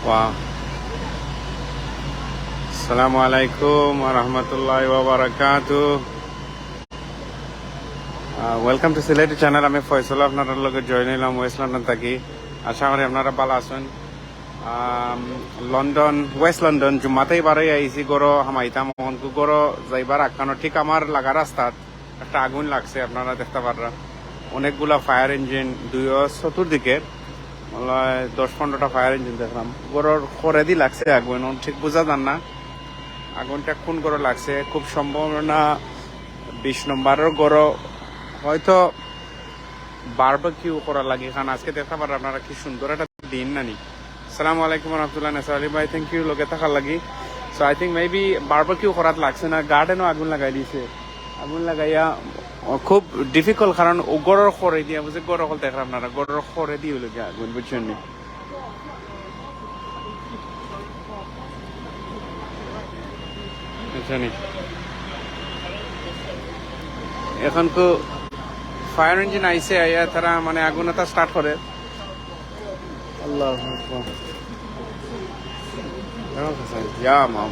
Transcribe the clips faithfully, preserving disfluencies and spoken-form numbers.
ওয়াও। আসসালামু আলাইকুম ওয়া রাহমাতুল্লাহি ওয়া বারাকাতুহু। আহ, welcome to সিলেটি চ্যানেল। আমি ফয়সল, আপনারার লগে জয়েন অইলাম ওয়েস্ট লন্ডন থাকি। আশা করি আপনারা ভালা আছইন। আম, লন্ডন, ওয়েস্ট লন্ডন, জুম্মাতেই বারই আইছি, ঘরো হামাইতাম। অখন ঘরো যাইবার আগ খানো ঠিক আমার লাগা রাস্তাত একটা আগুন লাগছে, আপনারা দেখতা পাররা। অনেকগুলা ফায়ার ইঞ্জিন, দুইও চতুর্দিকে, মনে হয় দশ পনেরোটা ফায়ার ইঞ্জিন দেখলাম। ঘরর খরেদি লাগছে আগুন, অখন ঠিক বুঝা যার না আগুনটা কোন ঘরো লাগছে। খুব সম্ভাবনা বিশ নম্বরর ঘরো হয়তো বারবিকিউ করার লাগি, কারণ আজকে দেখতা পাররা আপনারা কি সুন্দর একটা দিন নানি। আসসালামু আলাইকুম রহমতুল্লাহ, নেসার আলী ভাই, থ্যাংক ইউ লগে থাকার লাগি। So I think maybe barbecue করাত লাগছে না, গার্ডেনও আগুন লাগাই দিছে। আগুন লাগাইয়া, ও, খুব ডিফিকাল্ট, কারণ ও ঘরর খরেদি, বুঝে ঘর অকল দেখরা আপনারা, ঘরর খরেদি অইলো গিয়া আগুন, বুঝছইন নি? বুঝছইন নি? অখন তো ফায়ার ইঞ্জিন আইছে, আইয়া তারা মানে আগুন এটা স্টার্ট করে। আল্লাহু আকবার। ইয়া মাম।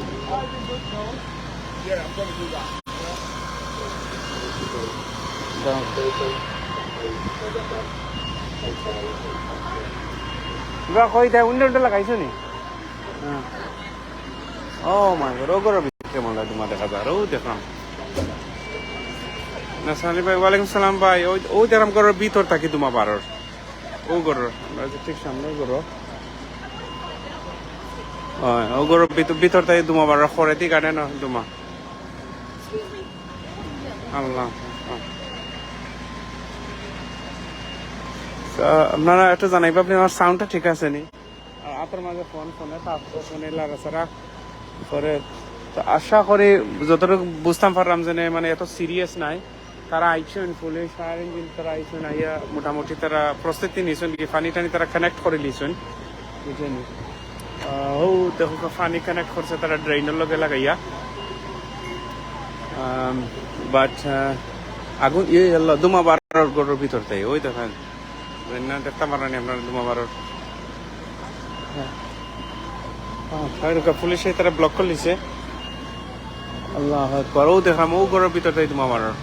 কিবা কই দে, উন্ডে উন্ডে লাগাইছো নি? হ্যাঁ। ও মাই গড, ও ঘরর ভিতরে মনে হয় দুমা দেখা যার, ও দেখলাম। নেসার আলী ভাই, ওয়ালাইকুম সালাম ভাই। ওই, ওই দেখলাম ঘরর ভিতর থাকি দুমা বারর। ও ঘরর, আমরা যে ঠিক সামনে ঘরর। ওই, ও ঘরর ভিতর, ভিতর থাকি দুমা বারর, খরেদি গার্ডেন দুমা। আল্লাহ। তো আপনারা একটু জানাইবা, আপনি আমার সাউন্ডটা ঠিক আছে নি? আর হাতর মাঝে ফোন, ফোনে তাপ, ফোনে লড়াচড়া করে। তো আশা করি যতটুকু বুঝতাম পারলাম যে, মানে, এত সিরিয়াস নাই। তারা আইছইন, পুলিশ, ফায়ার ইঞ্জিন, তারা আইছইন, আইয়া মোটামুটি তারা প্রস্তুতি নিছইন, কি পানি টানি তারা কানেক্ট করি লিছইন, বুঝছইন নি? আহ, ও দেখো, পানি কানেক্ট করছে তারা ড্রেইনর লগে লাগাইয়া। বাট আগুন, ইয়ে, আল্লাহ, দুমা বারর ঘরর ভিতর তাই, ওই দেখেন। না, দেখতা পাররা নি আপনারা দুমা বারর। হ্যাঁ। হ্যাঁ, পুলিশে তারা ব্লক করি লিছে। আল্লাহু আকবার, ও দেখলাম, ও ঘরর ভিতর তাই দুমা বারর।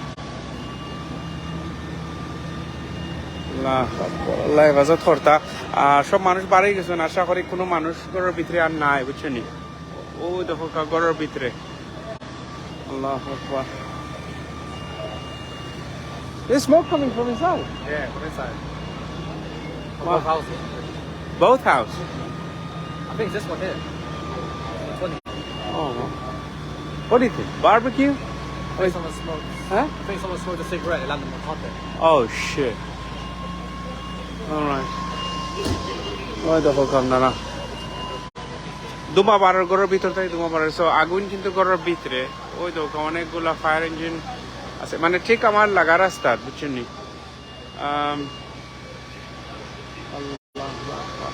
আল্লাহু আকবার, আল্লাহ হেফাজত করতা। আর সব মানুষ বারই গেছইন, আশা করি কোনো মানুষ ঘরর ভিতরে আর নাই, বুঝছইন নি? ও দেখো, কা-, ঘরর ভিতরে। আল্লাহু আকবার। There's smoke coming from inside. Yeah, from inside. From Wow. Both houses. Both house? I think it's this one here. This one. Oh, wow. What do you think? Barbecue? I think someone smoked. Huh? I think someone smoked a cigarette and landed on the carpet. Oh, shit. All right. ওই দেখো, কান্দানা। দুমা বারর ঘরর ভিতর থাকি দুমা বারর। So, আগুন কিন্তু ঘরর ভিতরে। ওই দেখো, অনেকগুলা ফায়ার ইঞ্জিন আছে। মানে, ঠিক আমার লাগা রাস্তাত, বুঝছইন নি? আম, আল্লাহু আকবার।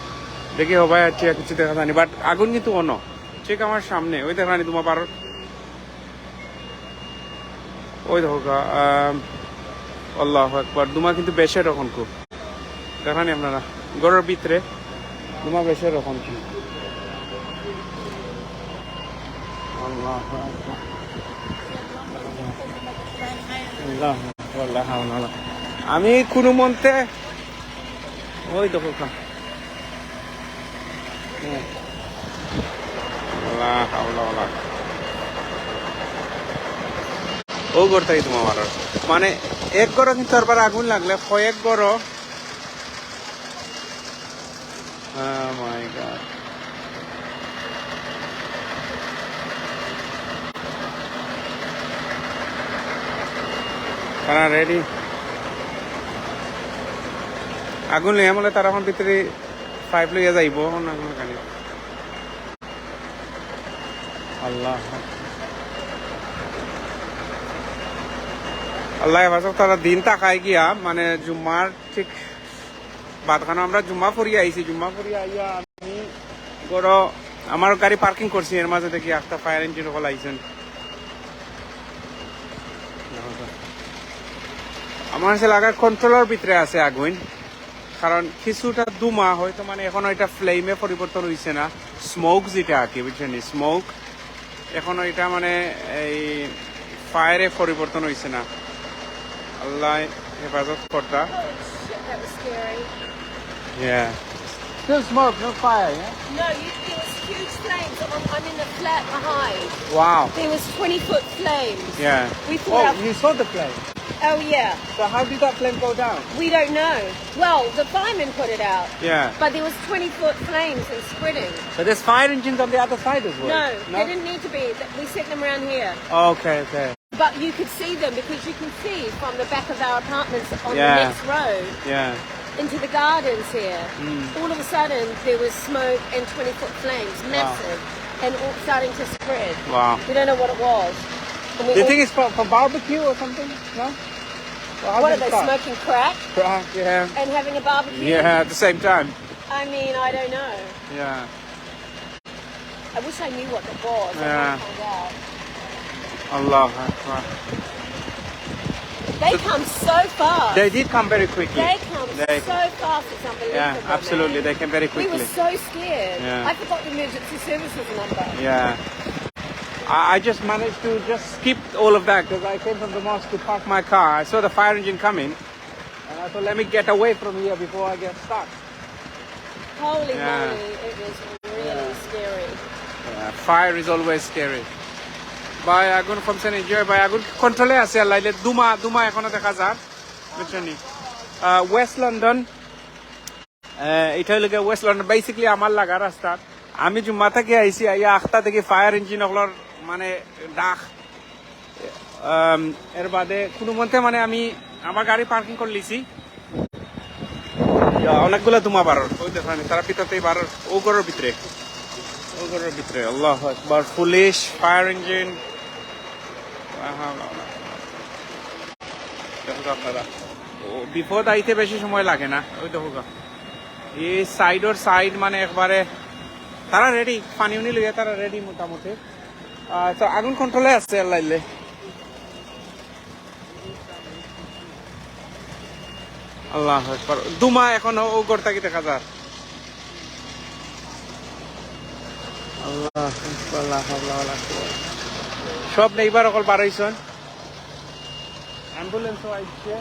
দেখি, হবায় আইছে, কিছু দেখা যায়নি। বাট আগুন কিন্তু অনো। ঠিক আমার সামনে। ওই দেখো নি দুমা বারর। ওই দেখো গা, আম, আল্লাহু আকবার। দুমা কিন্তু বেশি রকম খুব। দেখরা নি আপনারা, ঘরর ভিতরে দুমা বেশি রকম কি। আল্লাহু আকবার। আল্লাহু আকবার, লা হাওলা ওয়ালা। আমি কোনো মন্তে ওই দেখো কা। হুম। লা হাওলা ওয়ালা। ও ঘর থাকি দুমা বারর। মানে, এক ঘরো কিন্তু আরবার আগুন লাগলে কয়েক ঘরো। Oh my God. তারা রেডি। আগুন লইয়া মনে তারা অখন ভিতরে পাইপ লইয়া যাইবো, অখন আগুন লাগানি। আল্লাহ। আল্লাহ হেফাজত, তারা দিন তাকাই গিয়া, মানে, জুম্মার ঠিক বাদ খানো আমরা জুম্মা পড়িয়া আইছি, জুম্মা পড়িয়া আইয়া আমি ঘরো আমার গাড়ি পার্কিং করছি, এর মাঝে দেখি একটা ফায়ার ইঞ্জিন অকল আইছইন। আমার কাছে লাগা কন্ট্রোলর ভিতরে আছে আগুন। কারণ কিছুটা ধুমা হয়তো মানে এখনো এটা ফ্লেমে পরিবর্তন হইছে না, স্মোক যেটা আর কি, বুঝছেন নি? স্মোক এখনো এটা মানে এই ফায়ারে পরিবর্তন হইছে না। আল্লাহ হেফাজত করতা। Shit, that was scary. Yeah. Still smoke, no fire, yeah? No, you, there was huge flames. I'm, I'm in the flat behind. Wow. There was twenty foot flames. Yeah. We thought. Oh, our- you saw the flame. Oh yeah. So how did that flame go down? We don't know. Well, the firemen put it out. Yeah. But there was twenty foot flames and spreading. So there's fire engines on the other side as well. No, they didn't need to be. Th- We set them around here. Okay, okay. But you could see them because you can see from the back of our apartments on Yeah. the next road Yeah. into the gardens here. All of a sudden, there was smoke and twenty foot flames, massive, and all starting to spread. Wow. We don't know what it was. And we Do you all- think it's for, for barbecue or something? No? Well, how What did are they it start? Smoking crack Crack, yeah. And having a barbecue? Yeah, at the same time. I mean, I don't know. Yeah. I wish I knew what it was. I Yeah. can't find out. Allah Akbar. They come so fast. They did come very quickly. They come They- so fast. It's unbelievable. Yeah, absolutely. Man. They came very We quickly. were so scared. Yeah. I forgot the emergency services number. Yeah. I I just managed to just skip all of that because I came from the mosque to park my car. I saw the fire engine coming. And I thought, let me get away from here before I get stuck. Holy Yeah. moly, it was really scary. Yeah, fire is always scary. ভাই আগুন কমছে নি? জি ভাই, আগুন কন্ট্রোলে আছে আল্লাহ। এলে ধুমা, ধুমা এখনো দেখা যার, বুঝছেন নি? ওয়েস্ট লন্ডন, এটা হইল গিয়া ওয়েস্ট লন্ডন, বেসিক্যালি আমার লাগা রাস্তা। আমি জুম্মা থাকি আইছি, আইয়া আখতা দেখি ফায়ার ইঞ্জিন অকলর মানে ডাক। আম, এর বাদে কোনো মতে মানে আমি আমার গাড়ি পার্কিং করে লিছি। ইয়া, অনেকগুলা ধুমা বারর, ওই দেখেন তারা ভিতরতেই বারর, ও ঘরর ভিতরে, ও ঘরর ভিতরে। আল্লাহু আকবার, পুলিশ, ফায়ার ইঞ্জিন। দেখো তো আপনারা, ও বিপদ আইতে বেশি সময় লাগে না। ওই দেখো গা, এই সাইডর সাইড মানে একবারে তারা রেডি, পানি উনি লইয়া তারা রেডি মোটামুটি। আহ, তো আগুন কন্ট্রোলে আছে আল্লাহ ইলে। আল্লাহু আকবার। ধুমা এখন ও ঘর থাকি দেখা যার। আল্লাহু আকবার, লা হাওলা ওয়ালা কুওয়াতা। সব নেইবার অকল বারইছন। অ্যাম্বুলেন্সও আইছে।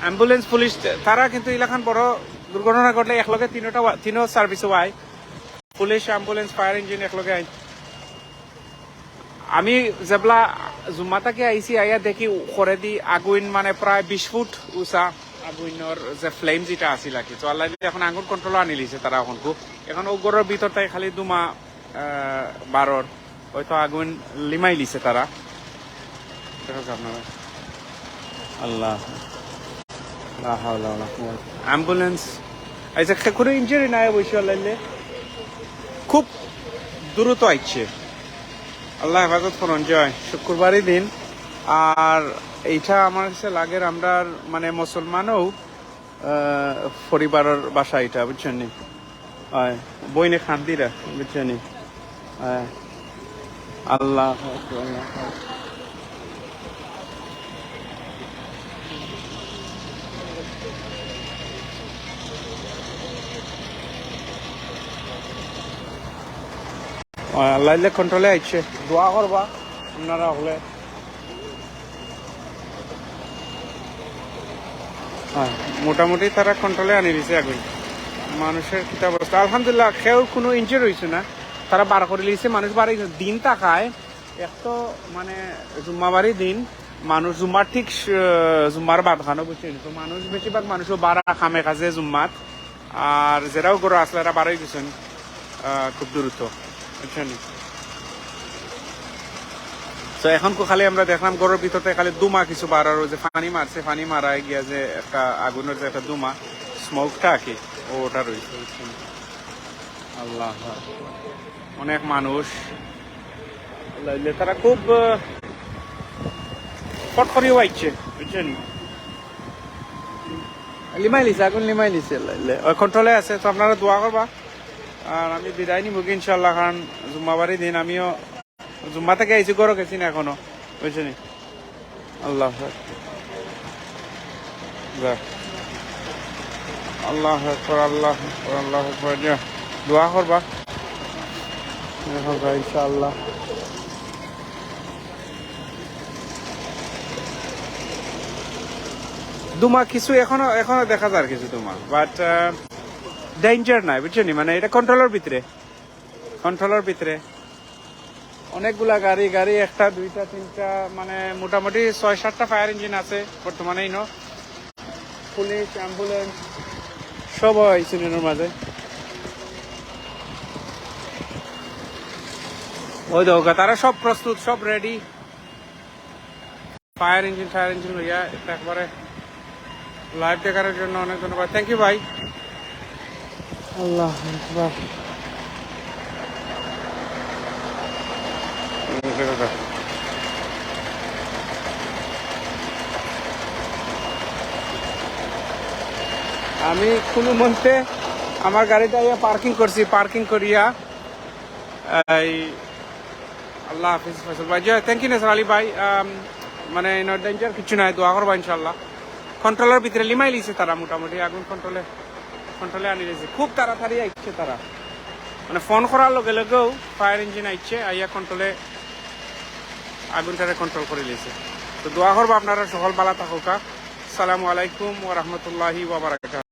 অ্যাম্বুলেন্স, পুলিশ, তারা কিন্তু ইলাখান বড় দুর্ঘটনা ঘটলে একলগে তিনোটা ওয়া-, তিনো সার্ভিসও আয়। পুলিশ, অ্যাম্বুলেন্স, ফায়ার ইঞ্জিন একলগে আয়। আমি যেবলা জুম্মা থাকি আইছি, আইয়া দেখি খরেদি আগুইন মানে প্রায় বিশ ফুট উঁচা আগুইনর যে ফ্লেম যেটা আছিল আর কি। তো আল্লাহ এখন আগুন কন্ট্রোল আনি লিছে তারা এখন খুব। এখন ও ঘরর ভিতর থাকি খালি ধুমা, আহ, বারর, হয়তো আগুন লিমাই লিছে তারা। দেখো আপনারা, আল্লাহ, লা হাওলা ওয়ালা কুওয়াতা। অ্যাম্বুলেন্স আইছে, খে-, কোনো ইঞ্জুরি নাই অবশ্য, লাইলে খুব দ্রুত আইছে। আল্লাহ হেফাজত করুন। জয় শুক্রবারই দিন। আর এইটা আমার কাছে লাগের আমরার মানে মুসলমানও, আহ, পরিবারর বাসা এটা, বুঝছেন নি? হয়, বইনে খান্দিরা, বুঝছেন নি? হয়। আল্লাহ আকবার, আল্লাহ আকবার। হয়, আল্লাহ ইলে কন্ট্রোলে আইছে, দোয়া করবা আপনারা হকলে। হ্যাঁ, মোটামুটি তারা কন্ট্রোলে আনি দিছে আগুন। মানুষের কিতা অবস্থা, আলহামদুলিল্লাহ, কেউর কোনো ইঞ্জুরি হইছে না। তারা বার করে লিছে, মানুষ বার হইছে। দিন তাকায়, এক তো মানে জুম্মাবারি দিন, মানুষ জুম্মার ঠিক স-, জুম্মার বাদ খানো, বুঝছেন? তো মানুষ, বেশিরভাগ মানুষও বারা কামে কাজে জুম্মাত, আর যেরাও ঘরো আসলে এরা বারই গেছেন, আহ, খুব দ্রুত, বুঝছেন? তো এখন কো-, খালি আমরা দেখলাম ঘরর ভিতরতে খালি ধুমা কিছু বারার, ওই যে পানি মারছে, পানি মারা গিয়া যে একটা আগুনের যে একটা ধুমা, স্মোকটা আর কি, ও ওটা রয়েছে, বুঝছেন? আল্লাহ, অনেক মানুষ, আল্লাহ, তারা খুব, আহ, ফট করিও আইছে, বুঝছেন? লিমাই লিছে, আগুন লিমাই লিছে, আল্লাহ, আল্লাহ। ওই কন্ট্রোলে আছে, তো আপনারা দোয়া করবা। আর আমি বিদায় নিব কি ইনশাল্লাহ, কারণ জুম্মাবারি দিন, আমিও জুম্মা থেকে আইছি, ঘরো গেছি না এখনো, বুঝছেন? আল্লাহ হাফেজ। যাক। আল্লাহু আকবার, আল্লাহু আকবার, আল্লাহু আকবার। ইয়া, দোয়া করবা। দোয়া করবা, ইনশাআল্লাহ। ধুমা কিছু এখনো, এখনো দেখা যার কিছু ধুমা, but, আহ, danger নাই, বুঝছো নি? মানে, এটা কন্ট্রোলের ভিতরে, কন্ট্রোলের ভিতরে। অনেকগুলা গাড়ি, গাড়ি একটা, দুইটা, তিনটা, মানে, মোটামুটি ছয় সাতটা ফায়ার ইঞ্জিন আছে বর্তমানে ইনো। পুলিশ, অ্যাম্বুলেন্স সব হয় ইউনিয়নের মাঝে। ওই দেখো, তারা সব প্রস্তুত, সব ready. Fire engine, fire engine লইয়া এটা একবারে লাইভ দেখার জন্য অনেক ধন্যবাদ। থ্যাংক ইউ ভাই। আল্লাহু আকবার। আমি কোনো মতে আমার গাড়িটা ইয়া পার্কিং করছি, পার্কিং করিয়া এই আল্লাহ হাফিজ ফয়সল ভাই। জি, থ্যাংক ইউ নেসার আলী ভাই। আম, মানে, ইনো ডেঞ্জার কিছু নাই, দোয়া করবা ইনশাআল্লাহ। কন্ট্রোলের ভিতরে লিমাই লিছে তারা মোটামুটি, আগুন কন্ট্রোলে, কন্ট্রোলে আনি দিয়েছে। খুব তাড়াতাড়ি আইছে তারা, মানে, ফোন করার লগে লগেও ফায়ার ইঞ্জিন আইছে, আইয়া কন্ট্রোলে, আগুনটারে কন্ট্রোল করে লিছে। তো দোয়া করবা আপনারা সকল ভালা থাকুকা। আসসালামু আলাইকুম ওয়া রাহমাতুল্লাহি ওয়া বারাকাতুহু।